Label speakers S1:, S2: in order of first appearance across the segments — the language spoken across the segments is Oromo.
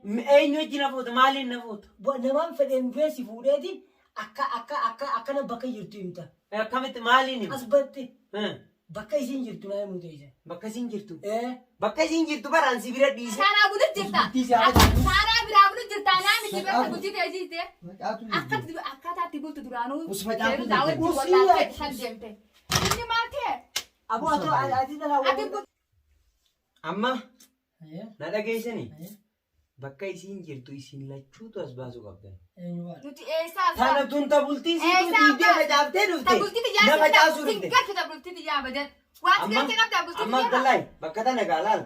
S1: Eenyu wajji na fuuta? Maaliin na fuuta?
S2: Namaan fedheen dhufee si fuudheeti akka akka akka akkana bakka jirtu himta.
S1: Akkamitti maaliin hima?
S2: As batte bakka isiin jirtu naa himuu teessa.
S1: Bakka isiin jirtu.
S2: Ee.
S1: Bakka isiin jirtu baraan si bira dhiise.
S3: Saaraa bulu jirta.
S1: Bultii si haa jirtu.
S3: Saaraa biraa bulu jirta. Naa miti bakka
S1: Facaatu.
S3: bultii ta'e siite.
S1: Facaatu
S3: Akka akkaataa itti bultu duraanuu.
S1: Us facaatu
S3: Seerri daawwatti
S2: jirti.
S3: wallaaltee san deemte. Inni maal ta'e?
S2: Aboo ati ati dhalaa
S3: Ati bulti.
S1: Amma
S2: Ee.
S1: na dhageessanii
S2: Ee.
S1: bakka isiin jirtu isin lachuutu as baasuu qabdan.
S2: Eenyu baala?
S3: Nuti eessaa as
S1: Tana
S3: baafna?
S1: tun ta bultii siituu
S3: Eessaa
S1: diidee
S3: baafna?
S1: facaaftee
S3: Ta
S1: dhufte.
S3: bultii
S1: Na
S3: xiyyaa
S1: facaasuu
S3: sin
S1: dhufte.
S3: galchu ta bultii xiyyaa badan. Waan si
S1: Amma
S3: galche qabdaa bultii
S1: amma
S3: xiyyaa.
S1: Abdallahi bakka tana gaa laal.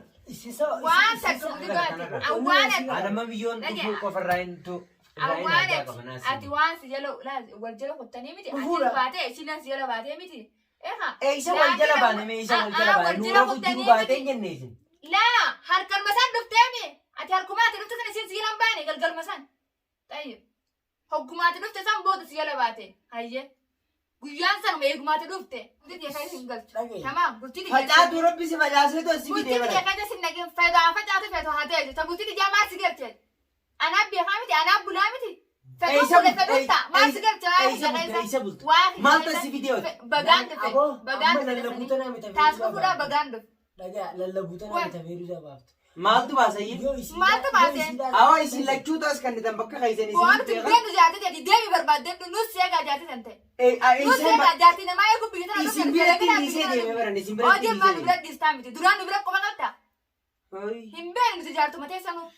S3: Waan takka bultii baate. Awwaan ati.
S1: Anamma biyyoon
S3: Dhagee.
S1: dhufuu qofarraa hin tu. Irraa hin
S3: Awwaan
S1: haajaa
S3: ati.
S1: qaba naas.
S3: Ati waan si jala laal wal jala kottanii miti. Ati
S2: Dhufuudha.
S3: baatee isileen si jala baatee miti. Eha.
S1: Eessa wal jala baane mee eessa wal jala baane
S3: Wal jala
S1: nuura jiru
S3: kottanii
S1: baatee
S3: miti.
S1: hin jenne isin.
S3: Laa harkalma san dhufteemi. Ati harkumaa ati dhufte san isin si jala hin baane galgalma san. Tayyib. Hoggumaa ati dhufte san booda si jala baate. Hayyee. Guyyaan sanuma eegumaa ati dhufte. Bultii tiyya keessa hin galchu.
S2: Dhagaye.
S3: Tamaam bultii tiyya
S1: Facaatu rabbi si facaaseetu as si
S3: Bultii
S1: fidee
S3: tiyya
S1: bara.
S3: keessa sin naqin fayyaa facaatu feetu haa ta'e. Ta bultii tiyyaa maal si galche? Anaa beekaa miti anaa bulaa miti. Fedhuu
S1: Eessa
S3: fuudhe
S1: bulte?
S3: fedhuu ta'a. Maal si galche waa
S1: Eessa
S3: kiyya
S1: bulte?
S3: keessa?
S1: Eessa bulte?
S3: Waa kiyya
S1: Maal
S3: keessa?
S1: si fidee hojii?
S3: Bagaan dhufe.
S2: Aboo,
S3: Bagaan
S2: amma
S3: dhufe
S2: lallabuu
S3: sanii.
S2: tanaa miti
S3: Taas
S2: feeruzaa
S3: fuudhaa
S2: baaftu.
S3: bagaan dhufe.
S2: Dhagaa lallabuu tanaa
S3: Waa.
S2: miti feeruzaa baaftu.
S1: Maaltu baasayyee?
S2: Yoo isiidhaa-
S3: Maaltu
S2: yoo
S3: baasee?
S2: isiidhaa-
S1: Awaa isin lachuutu as kennitan bakka keessan isin
S3: Waan nuti beeknu jaartii ta'e deemi barbaadde nus seegaa jaartii tan ta'e. Nus seegaa jaartii namaa eeguu biyya tana
S1: Isin biratti dhiisee deeme baran isin biratti
S3: Oojeen maal nu
S1: dhiisee
S3: bira dhiistaa miti duraan nu bira qofa qabda.
S1: deeme.
S3: Hin beeknu nuti jaartuma teessanuu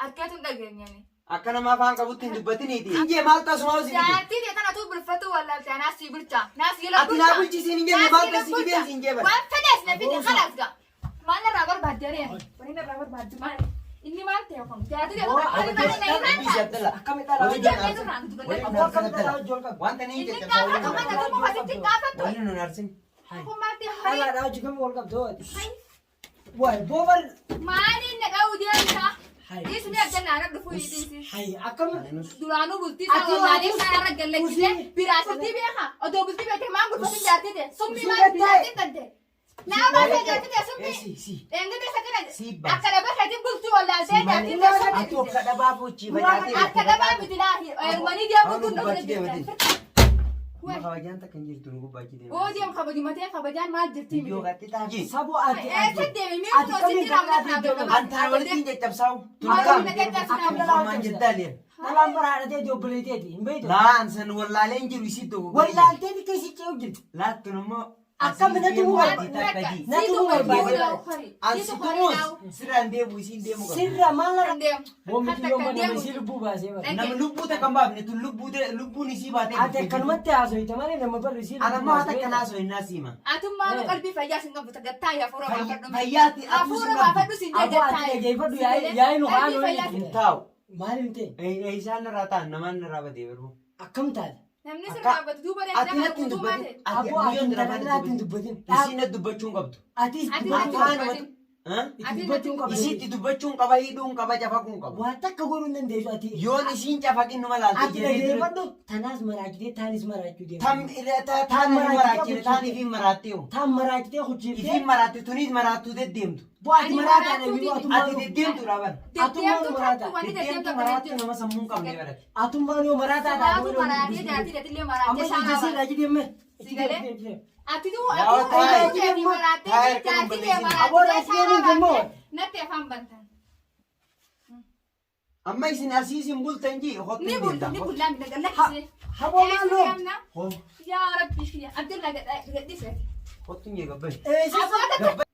S3: harkeetu hin dhageenyani.
S1: Akka nama afaan qabutti hin dubbatiniiti. Injee maaltu asuma hojii fide?
S3: Jaartii ta'e tana tuu bulfatu wallaalte anaas sii bulcha. Naas yela
S1: Ati naa bulchisiin hin jenne maaltu si fidee siin jee bara.
S3: Waan fedhees na fide kalaas gaa. Maal narraa barbaadde aree? Wanni narraa barbaaddu maal? Inni maal ta'e kun? Jaartii ta'e tana akka irraa na himaa ta'a.
S2: Akkamitti dhalaa
S3: Hojii
S2: hojii
S3: deemnee turraan nuti
S1: Waliin
S2: Aboo akkamitti dhalaa
S1: arsin
S2: hojii ol qabdu?
S1: Wanta ni
S3: Inni
S1: caccabsaa
S3: gaafatu
S1: waliin
S3: kana tumuu asitti gaafattu.
S1: Waliin nun arsin.
S3: Kun maal ta'e horii?
S2: Dhalaadhaa hojii kam ol qabdu hoo ati? Waay boobar.
S3: Maaliin na dha'uu deemta?
S2: Hai.
S3: Dhiisni adda naana dhufuu dhiisi.
S2: Hai akkam.
S3: Duraanuu bultii isaa
S2: Ati
S3: wallaalee
S2: waan
S3: isaa irra gallachisee
S2: usii-
S3: biraa sirtii beeka. Odoo bultii beekte maan gulfatin jaartii ta'e. Summii
S2: Usii
S3: maal
S2: gattee.
S3: jaartiin tante. Naa baasee jaartii ta'e summii.
S1: Si si.
S3: Dheengate sakana.
S1: Si baasa.
S3: Akka dhabaa keetiin bultii wallaaltee jaartii ta'e
S1: Ati
S3: summii.
S1: akka dhabaa fuuchii facaatee.
S3: Akka dhabaa miti laahi. Eerumanii deemuu tun
S1: Waan
S3: dhufne jirtan.
S1: Kabajaan takka hin jirtu nu gubbaachi deema.
S3: Oo deem kabajumatee kabajaan maal jirtii
S1: Biyyoo
S3: miti.
S1: qaxxixaa ji.
S2: Saboo ati
S3: Eessa
S2: ati.
S3: deeme mi'a
S2: Ati
S3: kun
S2: kamiin
S3: sitti raamna
S2: kan ati
S3: kana
S1: Antaan walitti hin caccabsaa'u.
S3: Maal na caccabsinaa?
S2: Akkam dhalaa
S1: Ammaan
S2: hojii
S1: jettaa leen.
S2: Dhalaan bara haadhatee obboleetteeti hin beektu.
S1: Laan san wallaalee hin jiru isii tokko.
S2: Wallaaltee bikka isii ce'u jirti.
S1: Laattuun immoo.
S2: Akkam natti himuu barbaada. Natti himuu barbaade.
S1: Ansi tumuus sirraan deemu isiin deemu qabdi.
S2: Sirra maal
S3: Kan deemu.
S2: Boombi yoo nama isii lubbuu baasee bara.
S1: Nama lubbuu takka hin baafne tun lubbuu lubbuun isii baatee.
S2: Ati akkanumatti haasofte malee nama barri isii
S1: Ana ammoo haata akkanaa osoo hin naasima.
S3: Atummaa qalbii fayyaa sin qabdu gattaa hafuura baafadhu.
S1: Fayyaatti atuu sin
S3: Hafuura
S1: qabdu.
S3: baafadhu sin
S2: Aboo ati dhageeffadhu yaa'ii nu haa
S3: Qalbii fayyaa
S1: Hin taa'u.
S2: Maal hin ta'e?
S1: Isaan irraa ta'an namaan irraa badee baruu.
S2: Akkam taate?
S3: Namni
S1: Akka-
S3: sirraa badu duuba
S1: Ati natti hin dubbatin. Ati
S2: Aboo ati
S1: biyyoon
S2: intala
S1: irraa
S2: natti hin dubbatin.
S1: Isiin natti dubbachuu hin qabdu.
S2: Atis
S3: Ati
S2: dubbachuu
S3: natti
S2: qabdu.
S3: dubbatin.
S2: Itti dubbachuu hin qabdu.
S1: Isiitti dubbachuun qaba hidhuun qaba cafaquun qaba.
S2: Waan takka godhuu hin dandeessu ati.
S1: Yoon isiin cafaqin numa laaltu
S2: Ati dhageeffadhu tanaas maraachitee taanis maraachuu deema.
S1: Tam taan maraachine taan ifiin maraattee hoo.
S2: Taan maraachitee hojjettee.
S1: Ifiin maraatte tunis maraattuu deddeemtu.
S2: Boo ati
S3: Ani
S2: maraataa
S3: maraattuu
S2: namni
S3: miti.
S1: Ati deddeemtu dhaaban.
S2: Atummaan maraata.
S3: Wanni
S1: Deddeemtu
S3: deddeemtu
S1: maraattuu nama sammuu hin qabne barate.
S2: Atummaan yoo maraataa
S3: Maraatu maraatee jaartii dhatillee
S2: Amma
S3: maraatee
S2: ija
S3: saanaa
S2: sirraa jedhee
S3: Si galee? Ati tu
S1: Yaa
S3: ati
S1: taayi.
S3: tu deemi maraatee
S1: Taayi harka
S3: jaartii
S1: hin
S3: kee
S2: Aboo
S3: maraatee
S2: raachii deemiin
S3: saanaa
S2: immoo.
S3: baatee natti afaan bantan.
S1: Amma isin asii isin bultan ji hottu
S3: Ni bulli ni bullaan mina gallakkisee.
S2: Haboo maaloo?
S3: Yaa Rabbi kiyya Abdullah gadhiise.
S1: Hottu njee gabbai.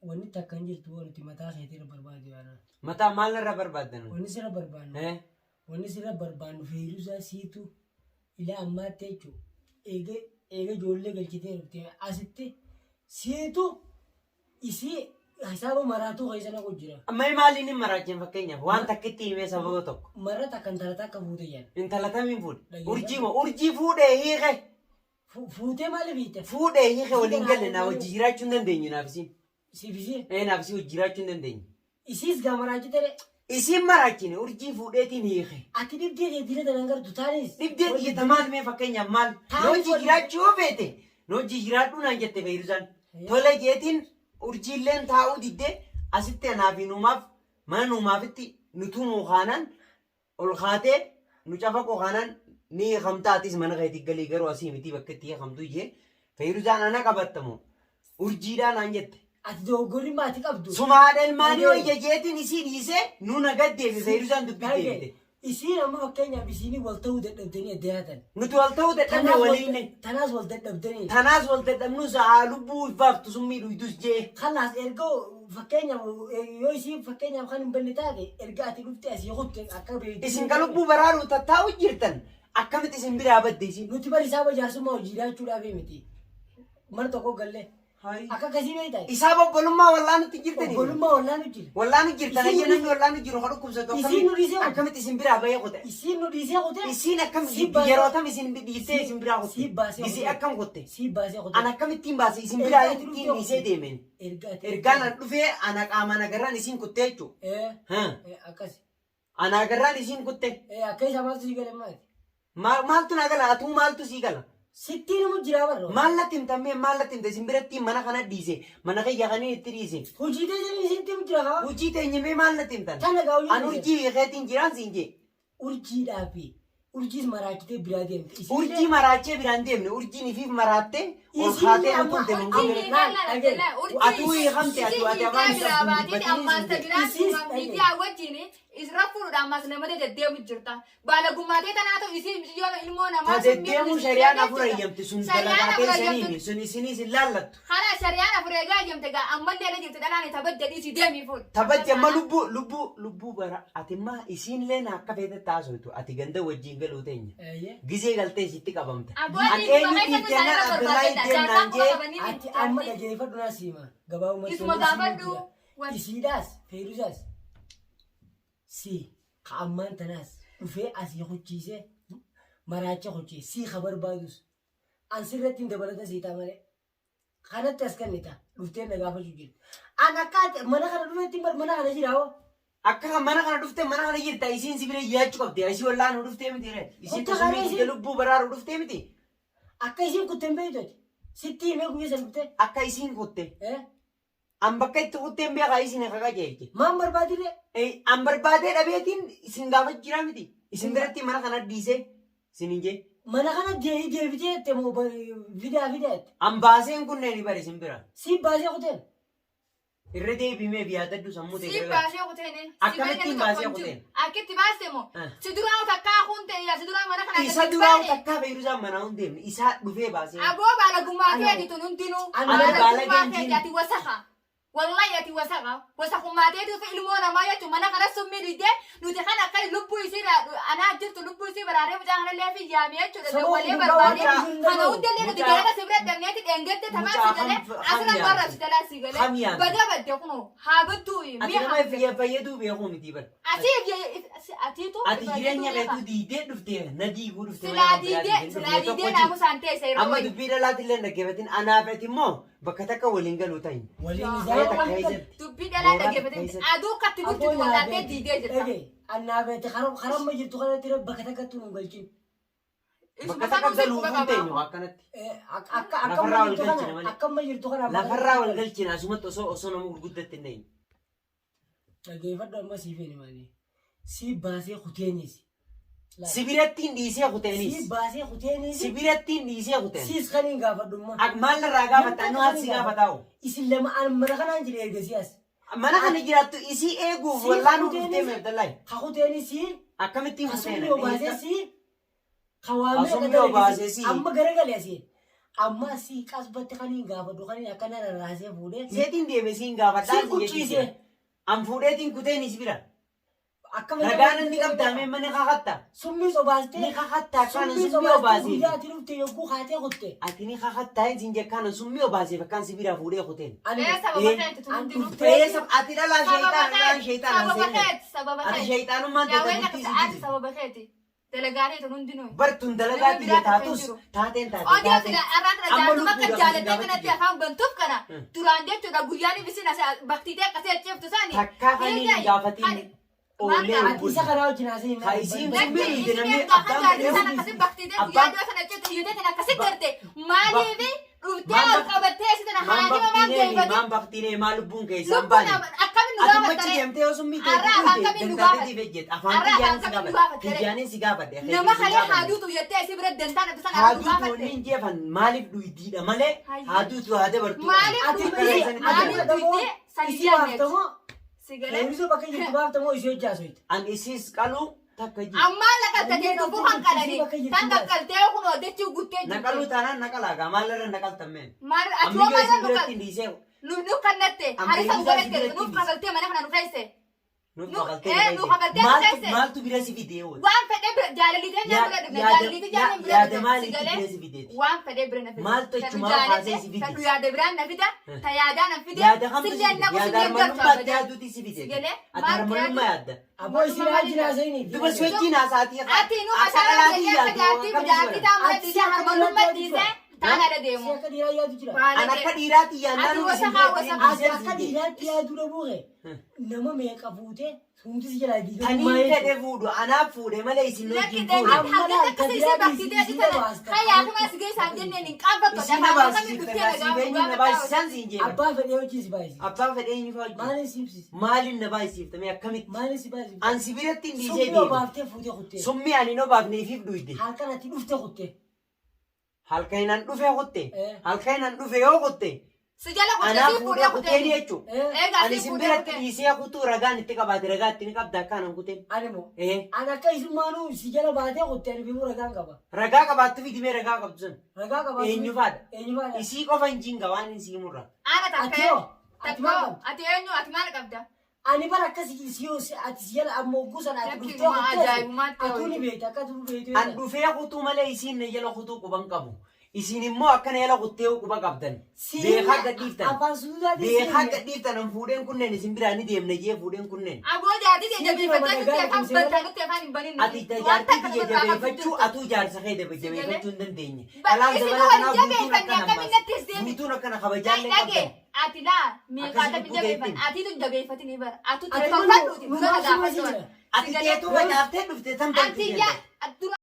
S2: Wanni takka hin jirtu wanti mataa keetii irra barbaadu yaana.
S1: Mataa maal irra barbaaddan?
S2: Wanni sirra barbaannu.
S1: Eh?
S2: Wanni sirra barbaannu feeruusaa siitu ilaa ammaatti jechuudha. Eega eega ijoollee galchitee dhufte asitti siitu isii hisaaba maraatuu keessa naqu jira.
S1: Amma maaliin hin maraacheen fakkeenyaaf waan takkitti himee sababa tokko.
S2: Marra takka intala takka fuute jedhan.
S1: Intala tamiin fuudhe? Urjii moo urjii fuudhee hiike?
S2: Fuutee maaliif hiite?
S1: Fuudhee hiike waliin galle naa wajji jiraachuu hin dandeenyu naaf isiin.
S2: Siif isii?
S1: Ee naaf isii wajji jiraachuu hin dandeenyu.
S2: Isiis gaa maraachite dha.
S1: Isiin maraachine urjii fuudheetiin hiike.
S2: Ati dhibdee kee diina tanan gartu taanis.
S1: Dhibdee tiyya maal mee fakkeenyaaf maal?
S2: Taa'ii
S1: Na wajji
S2: wal-
S1: jiraachuu yoo feete na wajji jiraadhuu naan jette Feyruzaan. Tole jeetiin urjiilleen taa'uu diddee asitti anaa fi nuumaaf mana nuumaafitti nu tumuu kaanaan Ol kaatee nu cafaqoo kanaan ni hiikamta atis mana keetii galii garuu asii miti bakka itti hiikamtu jee Feyruzaan ana qabattamoo urjiidhaa naan jette.
S2: Ati dogoggorri maati qabdu.
S1: Sumaadha ilmaanii wayya jeetiin isii dhiisee nu nagaa deebi Feyruzaan dubbii deebite.
S2: Isiin amma fakkeenyaaf isiinii wal ta'uu dadhabdanii adda yaatan.
S1: Nuti wal ta'uu dadhabne waliin.
S2: Tanaas wal dadhabdanii.
S1: Tanaas wal dadhabnus haa lubbuu ifaaftu summii dhuydus jee.
S2: Kalaas erga fakkeenyaaf yoo isiin fakkeenyaaf kan hin banne taate erga ati dhufte asii kutte akka beektu.
S1: Isin ka lubbuu baraaruu tattaa'u jirtan akkamitti isin biraa badde isin.
S2: Nuti bari isaa jaarsummaa hojii jiraachuudhaaf miti. Mana tokko gallee. Akka akkasii beektaa?
S1: Isaa obbolummaa wallaanutti jirtani.
S2: Obbolummaa wallaanu jira.
S1: Wallaanu jirtan
S2: Isiin
S1: ayya
S2: nu
S1: namni wallaanu jiru ka dhukkubsatu
S2: Isiin nu dhiisee kutte.
S1: akkamitti isin biraa bahee kute.
S2: Isiin nu dhiisee kute.
S1: Isiin akkam
S2: Si baasee-
S1: yeroo tam isin dhiiftee isin biraa
S2: Si
S1: kutte.
S2: baasee
S1: Isii
S2: kutte.
S1: akkam kutte.
S2: Si baasee kute.
S1: An akkamittiin baase isin biraa
S2: Erga ati
S1: ittiin
S2: dhuftee
S1: dhiisee
S2: kutte.
S1: deemeen.
S2: Erga ati
S1: Ergaan an dhufee ana qaamaan agarraan isiin kutte jechuudha.
S2: Eh,
S1: Haa.
S2: akkas.
S1: Ana agarraan isiin kutte.
S2: Akka isa maaltu si gale maali?
S1: Maaltu na gala atuu maaltu sii gala?
S2: Sittiin immoo jira barra.
S1: Maal natti himta mee maal natti himta isin biratti mana kana dhiise mana kiyya kaniin itti dhiise.
S2: Hojii teessanii sitti immoo jira haa.
S1: Hojii teenye mee maal natti himtan?
S2: Tana gaa hojii
S1: An urjii keetiin jiraan siin jee.
S2: Urjiidhaa fi urjiis maraachitee biraa deemte. Isiillee-
S1: Urjii maraachee biraan deemne urjiin ifiif maraattee ol
S2: Isiin
S1: kaatee nu
S2: amma-
S1: tulte
S2: Urjii-
S1: manguddo.
S2: Laal, dhaga'i.
S1: Atuu hiikamte ati ati afaan
S3: Biraa
S1: qabdu
S3: baatee
S1: dubbatiin
S3: ammaas
S1: siin jee.
S3: biraa
S2: Isiis
S3: miidiyaa wajjin isra fuudhuudhaan ammaas nama deddeemu jirta. Baalagummaatee tanaatu isii mijiyoon ilmoo namaa
S1: Ta deddeemuu shari'aan afur eeyyamti sun
S3: Shari'aan
S1: dalagaa
S3: afur
S1: teessaniimi
S3: eeyyamtu.
S1: sun isiniis hin laallattu.
S3: Kana shari'aan afur eegaa eeyyamte gaa ammallee na jirti dhalaan tabajja dhiisii deemii fuudhu.
S1: Tabajja amma lubbuu lubbuu lubbuu bara ati immaa isiinlee na akka feete taasisu ati ganda wajjin galuu teenya.
S2: Eeyyee.
S1: Gizee galtee isitti qabamta.
S3: Abbootiin
S1: An eenyu
S3: bakka
S1: dhiifte
S3: isaan
S1: naan
S3: irra
S1: Abdullaahi
S3: barbaadedha.
S1: deemnaan
S3: Jaarsaa
S1: jee
S3: quba qabanii
S2: Ati amma dhageeffadhu naa siima. Gabaabumatti
S3: Isuma
S2: wanti isiin
S3: gaafadhu.
S2: jira. Isiidhaas Feeruzaas si ka ammaan tanaas dhufee asii kuchiisee maraacha kuchiise si ka barbaadus an sirratti hin dabalata siitaa malee kanatti as kennita dhuftee na gaafachuu jirtu. An akka ati mana kana dhufeetti mana kana jira hoo.
S1: Akka kan mana kana dhufte mana kana jirta isiin si bira jiraachuu qabdi. Isii wallaanuu dhuftee miti ree. Isiin
S2: Kutta
S1: tasumii
S2: kana
S1: didde
S2: isiin-
S1: lubbuu baraaruu dhuftee miti.
S2: Akka isiin kutte hin beektu ati. Sitti himee guyyaa san dhuftee.
S1: Akka isiin kutte.
S2: Eh?
S1: An bakka itti kutteen beekaa isiin akka qajeelche.
S2: Maan barbaadire?
S1: An barbaadee dhabeetiin isin gaafachuu jira miti. Isin biratti mana kana dhiisee isin hin jee.
S2: Mana kana deebitee jette moo fidaa fidaa jette?
S1: An baaseen kunneen bari isin bira.
S2: Si baasee kuteen?
S1: Irra deebimee yaadadhu sammuu ta'e
S3: Si
S1: gargar.
S3: baasee kuteene.
S1: Akkamittiin baasee kuteen?
S3: Akkitti baaste moo?
S1: Ah.
S3: Si duraa takkaa kun ta'e yaa si duraa mana kana
S1: Isa duraa takkaa Feyruzaan manaa hin deemne. Isaa dhufee baasee.
S3: Aboo baalagummaa
S2: Ana-
S3: keeti tun hundinuu.
S2: Ana
S3: Baalagummaa
S1: baalageen
S3: keeti
S1: jiru.
S3: ati wasaka. Wallahi ati wasaka. Wasakummaa teetu fi ilmoo namaa jechuun mana kana summii didee nuti kan akka lubbuu isii anaa jirtu lubbuu isii baraaree mucaa kanallee fi yaamee jechuudha.
S2: Sababa
S3: Dawwalee
S2: dhugaa
S3: barbaadee
S2: waan hin
S3: kana
S2: danda'u.
S3: hundallee nuti
S1: Mucaa-
S3: galata si bira dhabneeti dheengatte tamaa
S1: Mucaa
S3: si galee
S1: kam-
S3: asirra
S1: kam
S3: warra
S1: yaamte?
S3: si jalaa si
S1: Kam
S3: galee
S1: yaamte?
S3: baga badde kunoo haa badduu
S1: Ati
S3: mi'a
S1: nama
S3: haa
S1: fayyaduu beekuu miti bara.
S3: Asii atiitu
S1: Ati jireenya keetuu diidee dhuftee na diiguu dhuftee.
S3: silaa diidee silaa diidee naamusaan teessa yeroo
S1: Amma
S3: wayii.
S1: dubbii dhalaatillee dhaggeeffatin anaaf ati immoo bakka takka waliin galuu ta'in.
S2: Waliin
S3: Yaa.
S2: isaa
S1: Takka
S2: waliin galu.
S1: keessatti.
S3: Dubbii dhalaa
S1: Mooraa
S3: dhaggeeffatin
S1: keessatti.
S3: aduu akkatti bulchitu wallaaltee diidee jirta.
S2: Dhagee annaabeeti karamma jirtu kanatti bakka takkatti nu galchin.
S1: Bakka takka galuu hin teenyu akkanatti.
S2: Akka
S1: Lafarraa
S2: akkamma
S1: wal
S2: jirtu
S1: galchina
S2: kana
S1: malee.
S2: akkamma jirtu kana
S1: Lafarraa wal galchina asumatti osoo osoo nama gurguddatti hin ta'in.
S2: Dhageeffadhu amma sii feene malee. Si baasee kuteenis.
S1: Si birattiin dhiisee
S2: Si
S1: kuteenis.
S2: baasee kuteenis.
S1: Si birattiin dhiisee kuteen.
S2: Siis kan hin gaafadhummaa.
S1: Maal irraa gaafatta? Anu haati si gaafataa'u.
S2: Isin lama an mana kanaan jira ergasii as.
S1: Mana kana jiraattu isii eeguuf
S2: Si
S1: wallaanuu
S2: kuteenis-
S1: dhuftee meertallaayi.
S2: Ka kuteenis si.
S1: Akkamittiin
S2: Ka
S1: kuteen?
S2: sumni obaasee si. Ka waamee
S1: Ka sumni
S2: akka
S1: obaasee si.
S2: Amma garagale asii. Amma si qasbatti kan hin gaafadhu kan hin akkana rarraasee fuudhee.
S1: Seetiin deeme siin gaafadhaa.
S2: Si kuchiisee.
S1: An fuudheetiin kuteen si bira.
S2: Akka
S1: Ragaan inni qabdaamee mana kakatta.
S2: Summii sobaastee.
S1: Ni kakattaa akkaan
S2: Summii
S1: summii
S2: sobaastee
S1: obaasee.
S2: guyyaa ati dhufte yogguu kaatee kutte.
S1: Ati ni kakattaa hin jekkaan summii obaasee akkaan si bira fuudhee kuteen.
S2: Ani
S3: Ee sababa
S1: Eh,
S3: keeti tun
S2: an
S3: hundinuu.
S2: dhuftee
S1: Feesa ati dhalaa
S3: Sababa
S1: sheexaan dhalaan
S3: keeti
S1: sheexaan
S3: sababa
S1: seenne.
S3: keeti sababa
S1: Ati
S3: keeti.
S1: sheexaanummaan
S3: Yaa wayna
S1: dadhabbii
S3: ati
S1: si
S3: sababa keeti. Dalagaalee tun hundinuu.
S1: Bartuun dalagaa
S3: Nama
S1: biyya
S3: biraa tokko hin
S1: taatus
S3: jiru.
S1: taateen taate
S3: Odoo
S1: taateen.
S3: sila arraan tana
S1: Amma
S3: jaartuma akka
S1: lubbuudhaaf
S3: jaalattee
S1: gaafachuu
S3: kanatti
S1: jira.
S3: afaan bantuuf kana
S1: Hmm.
S3: duraan jechuudha guyyaan isin as baktiitee akkasii acheeftu sani.
S1: Takkaa kan hin gaafatin oolee
S2: Ati isa karaa wajjin haasa'in.
S1: Ka isiin
S3: Lakki
S1: summii
S3: isin
S1: namni
S3: gaafa
S1: abbaan
S3: jaartii sana
S1: fedhe
S3: akkasii baktiitee guyyaa
S1: abbaan
S3: dhiyoo sana acheeftu hiyyatee tana akkasii garte maaliif dhuftee
S1: Maan
S3: ol qabattee si tana
S1: maan
S3: haadhima maan
S1: baktiilee
S3: geeffatin
S1: maan baktiilee maa lubbuun keessaan
S3: lubbuun
S1: baane.
S3: akkamiin nu
S1: Ati Ati machi
S3: gaafattare?
S1: deemtee yoo summii ta'e
S3: Arraa afaan kamiin nu
S1: dantaa
S3: gaafatte?
S1: teetiif ejjette. Afaan
S3: Arraa
S1: kiyyaanin
S3: afaan
S1: si
S3: kamiin nu
S1: gaafadhe.
S3: gaafatte?
S1: Kiyyaanin si gaafadhe.
S3: Nama kalee haaduutu jettee isii bira dantaan dhabde san arraa nu
S1: Haaduutu
S3: gaafatte?
S1: wanni hin jeefan maaliif dhuydiidha malee
S3: Hayyee.
S1: haaduutu haa dabartu.
S3: Maaliif
S2: Ati
S3: dhuydi?
S2: isii
S1: Akkana
S2: ati
S3: Maaliif
S2: dhagamoo
S3: dhuydi? San
S2: isii
S3: yaadne ati.
S2: baaftamoo
S3: Si galee?
S2: Feeruzaa bakka jirtu baaftamoo isii hojii haasofte.
S1: An isiis qaluu takka jiru.
S3: Ammaa laqalta jirtu kan qalanii. Tan qaqqaltee kun oddechuu guttee
S1: Naqaluu
S3: jirtu.
S1: taanaan naqalaa gaa maalirra naqaltammeen.
S3: Maal ati
S1: Ammiyyoo
S3: hoo maal
S1: isin
S3: nu
S1: biratti hin dhiisee
S3: nu nu kannatte
S1: Amma
S3: harisa nu
S1: Feeruzaa
S3: godhatte
S1: si biratti
S3: nuuf
S1: hin
S3: kafaltee mana kana nu keesse.
S1: Nuuf
S3: Nu-
S1: kafaltee
S3: nu
S1: nu
S3: kafaltee nu
S1: Maaltu
S3: keesse.
S1: maaltu bira si fidee oole?
S3: Waan fedhee bira jaalalli teenya bira dhufne jaalalli teenya bira
S1: Yaada
S3: dhufne si
S1: maaliitu
S3: galee
S1: bira si fideeti?
S3: waan fedhee bira na fide.
S1: Maaltu
S3: Tadhu
S1: achumaa
S3: jaaladhe,
S1: kaasee si fide?
S3: tadhu yaada biraan na fida, ta yaadaa na fide,
S1: Yaada kamtu si
S3: silleen
S1: fide?
S3: naqu
S1: Yaada
S3: silleen galchu
S1: harmannummaatti
S3: abadan.
S1: yaaduuti si fide.
S3: Si galee
S1: Ati
S3: maaltu
S1: harmannummaa
S3: yaadu?
S1: yaadda.
S2: Aboo isii wajjin haasa'ini.
S1: Duba si wajjin haasa'atii
S3: Ati nu
S1: akka
S3: ashaara
S1: dhalaatii
S3: jedhee akka
S1: yaadu
S3: jaartii
S1: akkamitti
S3: jaartii
S1: godhan?
S3: taa'aa
S2: Ati
S3: dhiisee
S2: akka
S3: harmannummaa
S2: dhiiraatti
S3: dhiisee taan ala
S2: Si
S3: deemu.
S2: akka dhiiraa yaadu jira.
S1: An akka dhiiraatti yaadnaan
S3: Ati
S1: isin
S3: wasa
S1: biratti
S3: haa
S1: hin
S3: wasa.
S2: Ati
S1: dhiisee
S2: akka
S1: si fide.
S2: dhiiraatti yaadu dhabuu kee nama meeqa fuutee hundi si jalaa diigamuu
S1: Taniin
S2: maal
S1: fedhe fuudhu anaaf fuudhe malee isin
S3: Lakki
S1: wajjin
S3: dheenyatti
S1: fuudhe.
S2: Amma
S3: halkan
S2: laal
S3: akka isii baktitee
S2: isii
S3: tana
S2: baasta.
S3: hayyaa kuma si geessaan jenneen hin qaanfattu.
S1: Isin na baasisiiftan siif eenyuun na baasisaan siin jeeman.
S2: Abbaa fedhee hojii si baay'ise.
S1: Abbaa fedhe eenyu fa'aa wajjin?
S2: Maaliin si ibsise?
S1: Maaliin na baasisiiftame akkamitti?
S2: Maaliin si baasifte?
S1: An si biratti hin dhiisee
S2: Summii
S1: deema.
S2: obaaftee fuutee kuttee.
S1: Summii ani hin obaafne ifiif dhuyde.
S2: Halkan ati dhufte kuttee.
S1: Halkan an dhufe kutte.
S2: Eh.
S1: Halkan an dhufe yoo kutte.
S3: Si jala kuttee
S1: Anaaf
S3: si
S1: fuudhee
S3: fuudhee
S1: kuteeni
S3: kuttee.
S1: jechuudha.
S2: Eh.
S3: Egaa
S1: Ani
S3: si
S1: isin
S3: fuudhee
S1: biratti
S3: kuttee.
S1: dhiisee kutuu ragaan itti qabaate ragaa itti ni qabda akka anan kuteen.
S2: Ani moo.
S1: Eh.
S2: Ani akka isummaanuu si jala baatee kuttee ani bifuu ragaan qaba.
S1: Ragaa qabaattu fidi mee ragaa qabdu sun.
S2: Ragaa qabaatu.
S1: Eenyu faadha?
S2: Eenyu faadha?
S1: Isii qofa hin jinga waan hin sii murra.
S3: Ana
S2: Ati
S3: takka.
S2: hoo? Ati maal
S3: Takka.
S2: qabda?
S3: Ati eenyu ati maal qabda?
S2: Ani bara akka si si ati si jala amma hogguu sana ati
S3: Lakki
S2: dhuftee
S3: ma
S2: kuttee
S3: ajaa'ibumaatti
S2: atuu ni
S3: hojii.
S2: beekta akka atuu beektu.
S1: An dhufee kutuu malee isiin na jala kutuu quban qabu. Isin immoo akkana jala kuttee quba qabdan. Beekaa gadhiiftan.
S2: Afaan suutaa
S1: Beekaa gadhiiftan an fuudheen kunneen isin biraa ni deemna jee fuudheen kunneen.
S3: Aboo jaartii
S2: Siiti
S3: jabeeffattee
S2: nama
S3: nutti
S2: nagaa
S3: afaan
S2: dhufe
S3: bantaa nutti afaan hin banin.
S1: Ati jaartii kiyya jabeeffachuu atuu jaarsa kee jabeeffachuu hin dandeenye.
S3: Ba-
S1: Dhalaan
S3: isin
S1: zamana
S3: wal
S1: kanaa guutuun
S3: jabeeffanne
S1: akkana
S3: akkamiin
S1: ammaas.
S3: natti as deebi?
S1: Guutuun akkana kabajaallee
S3: Dhage
S1: qabdan.
S3: ati laa meeqaa
S1: Akkasitti
S3: taphni jabeeffan
S1: buteettiin.
S3: atiitu hin jabeeffatini bara atu
S2: Ati
S3: tolfadhuuti
S2: nu
S3: dura
S2: maal
S3: gaafadhu
S2: si
S3: bara.
S1: Ati teetuu facaaftee dhufte tan
S3: Anti yaa